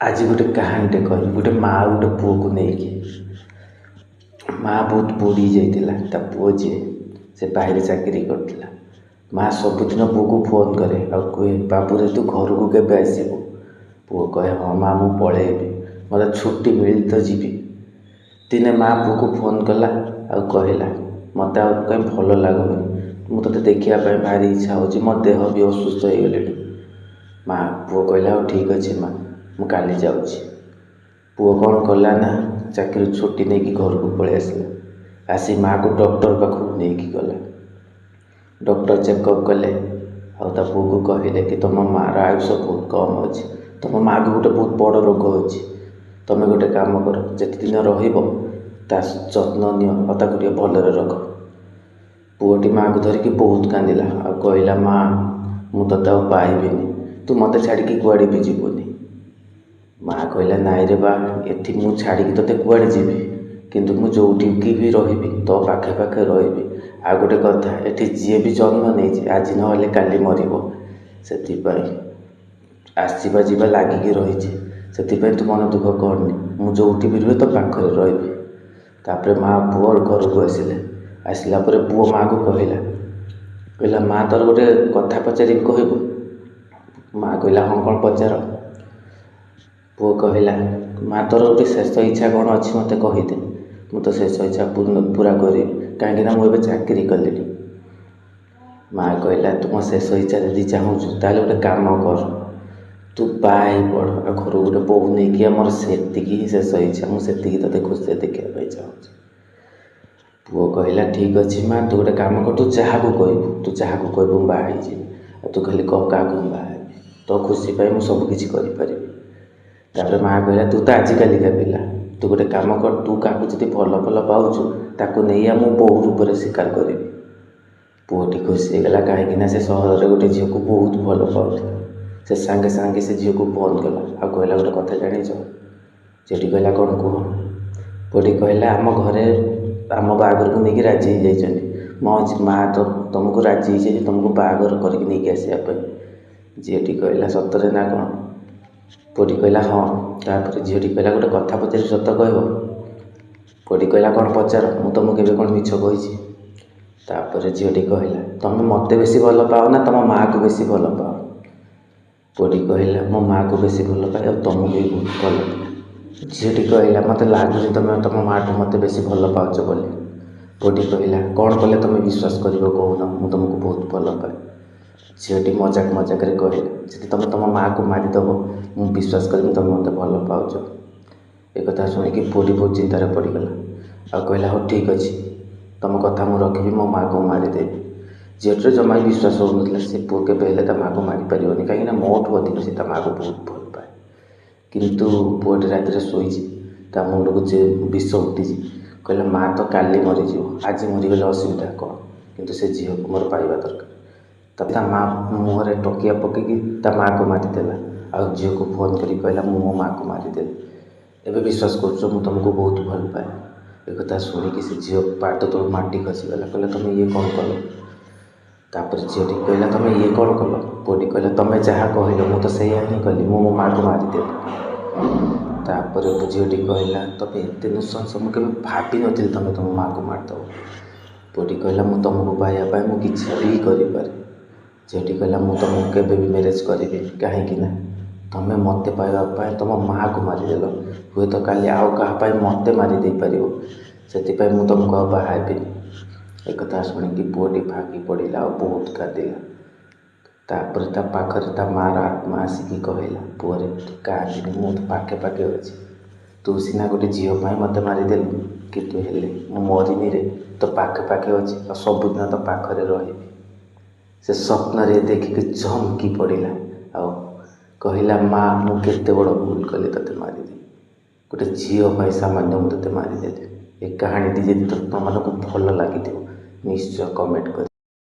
ଆଜି ଗୋଟେ କାହାଣୀଟେ କହିବି, ଗୋଟେ ମା ଗୋଟେ ପୁଅକୁ ନେଇକି। ମା ବହୁତ ବୁଢ଼ୀ ଯାଇଥିଲା। ତା ପୁଅ ଯିଏ ସେ ବାହାରେ ଚାକିରି କରିଥିଲା। ମା ସବୁଦିନ ପୁଅକୁ ଫୋନ୍ କରେ ଆଉ କୁହେ, ବାବୁରେ, ତୁ ଘରକୁ କେବେ ଆସିବୁ? ପୁଅ କହେ, ହଁ ମା, ମୁଁ ପଳେଇବି, ମୋତେ ଛୁଟି ମିଳିଲେ ତ ଯିବି। ଦିନେ ମା ପୁଅକୁ ଫୋନ୍ କଲା ଆଉ କହିଲା, ମୋତେ ଆଉ କାଇଁ ଭଲ ଲାଗୁନି, ମୁଁ ତୋତେ ଦେଖିବା ପାଇଁ ଭାରି ଇଚ୍ଛା ହେଉଛି, ମୋ ଦେହ ବି ଅସୁସ୍ଥ ହେଇଗଲାଣି। ମା ପୁଅ କହିଲା, ହଉ ଠିକ୍ ଅଛି ମା, ମୁଁ କାଲି ଯାଉଛି। ପୁଅ କ'ଣ କଲା ନା ଚାକିରି ଛୁଟି ନେଇକି ଘରକୁ ପଳେଇ ଆସିଲା। ଆସି ମାଆକୁ ଡକ୍ଟର ପାଖକୁ ନେଇକି ଗଲା। ଡକ୍ଟର ଚେକଅପ୍ କଲେ ଆଉ ତା ପୁଅକୁ କହିଲେ କି ତୁମ ମାଆର ଆୟୁଷ ବହୁତ କମ୍ ଅଛି, ତୁମ ମାଆକୁ ଗୋଟେ ବହୁତ ବଡ଼ ରୋଗ ଅଛି। ତୁମେ ଗୋଟେ କାମ କର, ଯେତେ ଦିନ ରହିବ ତା ଯତ୍ନ ନିଅ ଆଉ ତାକୁ ଟିକେ ଭଲରେ ରଖ। ପୁଅଟି ମାଆକୁ ଧରିକି ବହୁତ କାନ୍ଦିଲା ଆଉ କହିଲା, ମା, ମୁଁ ତୋତେ ଆଉ ପାଇବିନି, ତୁ ମୋତେ ଛାଡ଼ିକି କୁଆଡ଼େ ବି ଯିବୁନି। ମା କହିଲା, ନାଇଁରେ ବା, ଏଠି ମୁଁ ଛାଡ଼ିକି ତୋତେ କୁଆଡ଼େ ଯିବି? କିନ୍ତୁ ମୁଁ ଯେଉଁଠିକି ବି ରହିବି, ତୋ ପାଖେ ପାଖେ ରହିବି। ଆଉ ଗୋଟେ କଥା, ଏଠି ଯିଏ ବି ଜନ୍ମ ନେଇଛି, ଆଜି ନହେଲେ କାଲି ମରିବ। ସେଥିପାଇଁ ଆସିବା ଯିବା ଲାଗିକି ରହିଛି। ସେଥିପାଇଁ ତୁ ମନ ଦୁଃଖ କରନି, ମୁଁ ଯେଉଁଠି ବି ରୁହେ ତୋ ପାଖରେ ରହିବି। ତାପରେ ମା ପୁଅ ଘରକୁ ଆସିଲେ। ଆସିଲା ପରେ ପୁଅ ମାଆକୁ କହିଲା, କହିଲା, ମା, ତୋର ଗୋଟେ କଥା ପଚାରିବି, କହିବୁ? ମା କହିଲା, ହଁ, କ'ଣ ପଚାର। ପୁଅ କହିଲା, ମା, ତୋର ଗୋଟେ ଶେଷ ଇଚ୍ଛା କ'ଣ ଅଛି ମୋତେ କହିଦେ, ମୁଁ ତ ଶେଷ ଇଚ୍ଛା ପୂର୍ଣ୍ଣ ପୁରା କରିବି, କାହିଁକିନା ମୁଁ ଏବେ ଚାକିରି କଲିଣି। ମା କହିଲା, ତୁ ମୋ ଶେଷ ଇଚ୍ଛା ଯଦି ଚାହୁଁଛୁ, ତାହେଲେ ଗୋଟେ କାମ କର, ତୁ ବାହା ହେଇ ପଡ଼ ଆଉ ଘରକୁ ଗୋଟେ ବୋହୂ ନେଇକି। ଆମର ସେତିକି ହିଁ ଶେଷ ଇଚ୍ଛା, ମୁଁ ସେତିକି ତୋତେ ଖୁସିରେ ଦେଖିବା ପାଇଁ ଚାହୁଁଛି। ପୁଅ କହିଲା, ଠିକ୍ ଅଛି ମା, ତୁ ଗୋଟେ କାମ କର, ତୁ ଯାହାକୁ କହିବୁ ମୁଁ ବାହା ହେଇଯିବି। ଆଉ ତୁ ଖାଲି କହ କାହାକୁ ମୁଁ ବାହା ହେବି, ତୋ ଖୁସି ପାଇଁ ମୁଁ ସବୁ କିଛି କରିପାରିବି। ତାପରେ ମା କହିଲା, ତୁ ତ ଆଜିକାଲିକା ପିଲା, ତୁ ଗୋଟେ କାମ କର, ତୁ କାହାକୁ ଯଦି ଭଲ ଭଲ ପାଉଛୁ, ତାକୁ ନେଇ ମୁଁ ବୋହୂ ରୂପରେ ସ୍ୱୀକାର କରିବି। ପୁଅଟି ଖୁସି ହେଇଗଲା, କାହିଁକିନା ସେ ସହରରେ ଗୋଟେ ଝିଅକୁ ବହୁତ ଭଲ ପାଉଥିଲା। ସେ ସାଙ୍ଗେ ସାଙ୍ଗେ ସେ ଝିଅକୁ ଫୋନ୍ କଲା ଆଉ କହିଲା, ଗୋଟେ କଥା ଜାଣିଛ? ଝିଅଟି କହିଲା, କ'ଣ କୁହ। ପୁଅଟି କହିଲା, ଆମ ଘରେ ଆମ ବାହାଘରକୁ ନେଇକି ରାଜି ହେଇଯାଇଛନ୍ତି। ମୋ ମା ତ ତୁମକୁ ରାଜି ହେଇଯାଇଛି ତୁମକୁ ବାହାଘର କରିକି ନେଇକି ଆସିବା ପାଇଁ। ଝିଅଟି କହିଲା, ସତରେ ନା କ'ଣ? ପୁଅଟି କହିଲା, ହଁ। ତାପରେ ଝିଅଟି କହିଲା, ଗୋଟେ କଥା ପଚାରି ସତ କହିବ? ପୁଅଟି କହିଲା, କ'ଣ ପଚାର, ମୁଁ ତୁମକୁ କେବେ କ'ଣ ମିଛ କହିଛି? ତାପରେ ଝିଅଟି କହିଲା, ତୁମେ ମୋତେ ବେଶୀ ଭଲ ପାଅ ନା ତୁମ ମାଆକୁ ବେଶୀ ଭଲ ପାଅ? ପୁଅଟି କହିଲା, ମୋ ମାଆକୁ ବେଶୀ ଭଲ ପାଏ ଆଉ ତୁମକୁ ବି ବହୁତ ଭଲ ପାଏ। ଝିଅଟି କହିଲା, ମୋତେ ଲାଗୁନି ତୁମେ ତୁମ ମାଆଠୁ ମୋତେ ବେଶୀ ଭଲ ପାଉଛ ବୋଲି। ପୁଅଟି କହିଲା, କ'ଣ କଲେ ତୁମେ ବିଶ୍ୱାସ କରିବ କହୁନ, ମୁଁ ତୁମକୁ ବହୁତ ଭଲ ପାଏ? ଝିଅଟି ମଜାକ ମଜାକରେ କହିଲା, ଯଦି ତୁମେ ତୁମ ମାଆକୁ ମାରିଦେବ, ମୁଁ ବିଶ୍ୱାସ କରିବି ତୁମେ ମୋତେ ଭଲ ପାଉଛ। ଏ କଥା ଶୁଣିକି ପୁଅଟି ବହୁତ ଚିନ୍ତାରେ ପଡ଼ିଗଲା ଆଉ କହିଲା, ହଉ ଠିକ୍ ଅଛି, ତୁମ କଥା ମୁଁ ରଖିବି, ମୋ ମାଆକୁ ମାରିଦେବି। ଝିଅଟିର ଜମା ବି ବିଶ୍ୱାସ ହେଉନଥିଲା, ସେ ପୁଅ କେବେ ହେଲେ ତା ମାଆକୁ ମାରିପାରିବନି, କାହିଁକିନା ମୋଠୁ ଅଧିକ ସେ ତା ମାଆକୁ ବହୁତ ଭଲ ପାଏ। କିନ୍ତୁ ପୁଅଟି ରାତିରେ ଶୋଇଛି, ତା ମୁଣ୍ଡକୁ ଯେ ବିଷ ଉଠିଛି। କହିଲା, ମା ତ କାଲି ମରିଯିବ, ଆଜି ମରିଗଲେ ଅସୁବିଧା କ'ଣ? କିନ୍ତୁ ସେ ଝିଅକୁ ମୋର ପାଇବା ଦରକାର। ତା ମା ମୁହଁରେ ତକିଆ ପକେଇକି ତା ମାଆକୁ ମାରିଦେଲା ଆଉ ଝିଅକୁ ଫୋନ୍ କରି କହିଲା, ମୁଁ ମୋ ମାଆକୁ ମାରିଦେଲି, ଏବେ ବିଶ୍ୱାସ କରୁଛ ମୁଁ ତୁମକୁ ବହୁତ ଭଲ ପାଏ? ଏ କଥା ଶୁଣିକି ସେ ଝିଅ ପାଦ ତଳୁ ମାଟି ଖସିଗଲା। କହିଲା, ତୁମେ ଇଏ କ'ଣ କଲ? ତାପରେ ଝିଅଟି କହିଲା, ତୁମେ ଇଏ କ'ଣ କଲ? ପୁଅଟି କହିଲା, ତୁମେ ଯାହା କହିଲ ମୁଁ ତ ସେଇଆ ହିଁ କଲି, ମୁଁ ମୋ ମାଆକୁ ମାରିଦେଲି। ତାପରେ ଝିଅଟି କହିଲା, ତୁମେ ଏତେ ନୃଶଂସ, ମୁଁ କେବେ ଭାବିନଥିଲି ତୁମେ ତୁମ ମାଆକୁ ମାରିଦେବ। ପୁଅଟି କହିଲା, ମୁଁ ତୁମକୁ ପାଇବା ପାଇଁ ମୁଁ କିଛି ବି କରିପାରେ। ଝିଅଟି କହିଲା, ମୁଁ ତୁମକୁ କେବେ ବି ମ୍ୟାରେଜ୍ କରିବିନି, କାହିଁକି ନା ତୁମେ ମୋତେ ପାଇବା ପାଇଁ ତୁମ ମାଆକୁ ମାରିଦେଲ, ହୁଏତ କାଲି ଆଉ କାହା ପାଇଁ ମୋତେ ମାରି ଦେଇପାରିବ, ସେଥିପାଇଁ ମୁଁ ତୁମକୁ ଆଉ ବାହା ହେବିନି। ଏକଥା ଶୁଣିକି ପୁଅଟି ଭାଙ୍ଗି ପଡ଼ିଲା ଆଉ ବହୁତ କାନ୍ଦିଲା। ତାପରେ ତା ପାଖରେ ତା ମାଆର ଆତ୍ମା ଆସିକି କହିଲା, ପୁଅରେ, ତୁ କାନ୍ଦେନି, ମୁଁ ତୋ ପାଖେ ପାଖେ ଅଛି। ତୁ ସିନା ଗୋଟେ ଝିଅ ପାଇଁ ମୋତେ ମାରିଦେଲୁ, କିନ୍ତୁ ହେଲେ ମୁଁ ମରିନିରେ, ତୋ ପାଖେ ପାଖେ ଅଛି ଆଉ ସବୁଦିନ ତୋ ପାଖରେ ରହିବି। ସେ ସ୍ୱପ୍ନରେ ଦେଖିକି ଚମକି ପଡ଼ିଲା ଆଉ କହିଲା, ମା, ମୁଁ କେତେ ବଡ଼ ଭୁଲ କଲି ତୋତେ ମାରିଦେଲି, ଗୋଟେ ଝିଅ ପାଇଁ ସାମାନ୍ୟ ମୁଁ ତୋତେ ମାରିଦେଲି। ଏ କାହାଣୀଟି ଯଦି ତୁମମାନଙ୍କୁ ଭଲ ଲାଗିଥିବ, ନିଶ୍ଚୟ କମେଣ୍ଟ କରି